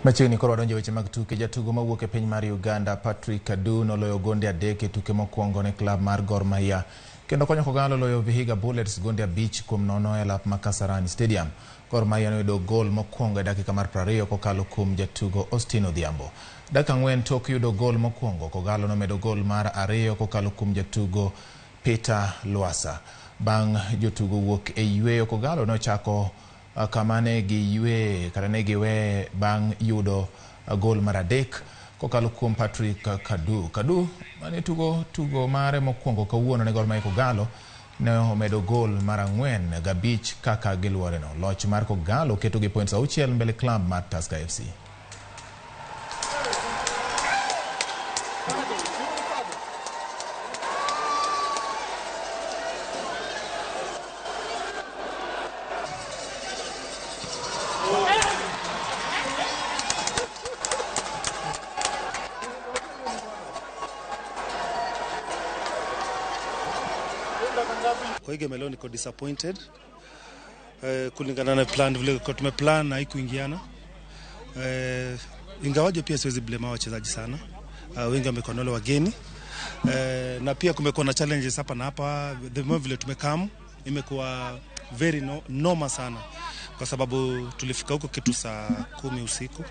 Machiegni koro wadonjo e weche mag tuke. Jatugo mawuok e piny mar Uganda Patrick Kadu noloyo gonde 3 e tuke mokwongo ne klab mar Gor Mahia kendo konyo Kogalo loyo Vihiga Bullets gonde 5-0 e lap ma Kasarani Stadium. Gor Mahia noyudo gol mokwongo e dakika mar 20 kokalo kuom jatugo Austin Odhiambo. Dakika 4 tok yudo gol mokwongo, Kogalo nomedo gol mar 2 kokalo kuom jatugo Peter Lwasa. Bang' jotugo wuok e yweyo, Kogalo nochako kama ne giywe kata ne giwe bang' yudo gol mar 3 kokalo kuom Patrick Kadu. Kadu mane tugo tugo mare mokwongo kawuono ne Gor Mahia Kogalo ne omedo gol mar 4 gi 5 kaka giluoreno. Loch mar Kogalo keto gi points 6 mbele klab mar Tusker FC. Kwa hii game leo niko disappointed kulingana na plan vile kwa tumeplan haikuingiana. Ingawaje pia siwezi blame wachezaji sana. Wengi wamekuwa nalo wageni. Na pia kumekuwa na challenges hapa na hapa. The more vile tumekam imekuwa very noma sana kwa sababu tulifika huko kitu saa 10 usiku.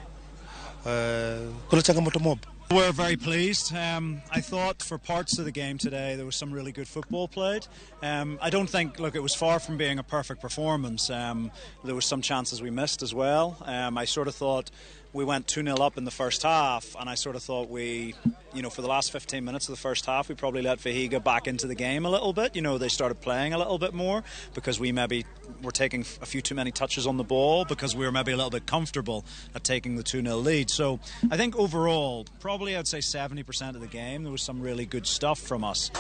Kuna changamoto mob. We're very pleased. I thought for parts of the game today there was some really good football played. I don't think, look, it was far from being a perfect performance. There were some chances we missed as well. I sort of thought we went 2-0 up in the first half, and I sort of thought we, you know, for the last 15 minutes of the first half, we probably let Vihiga back into the game a little bit. You know, they started playing a little bit more because we maybe were taking a few too many touches on the ball because we were maybe a little bit comfortable at taking the 2-0 lead. So I think overall, probably I'd say 70% of the game, there was some really good stuff from us.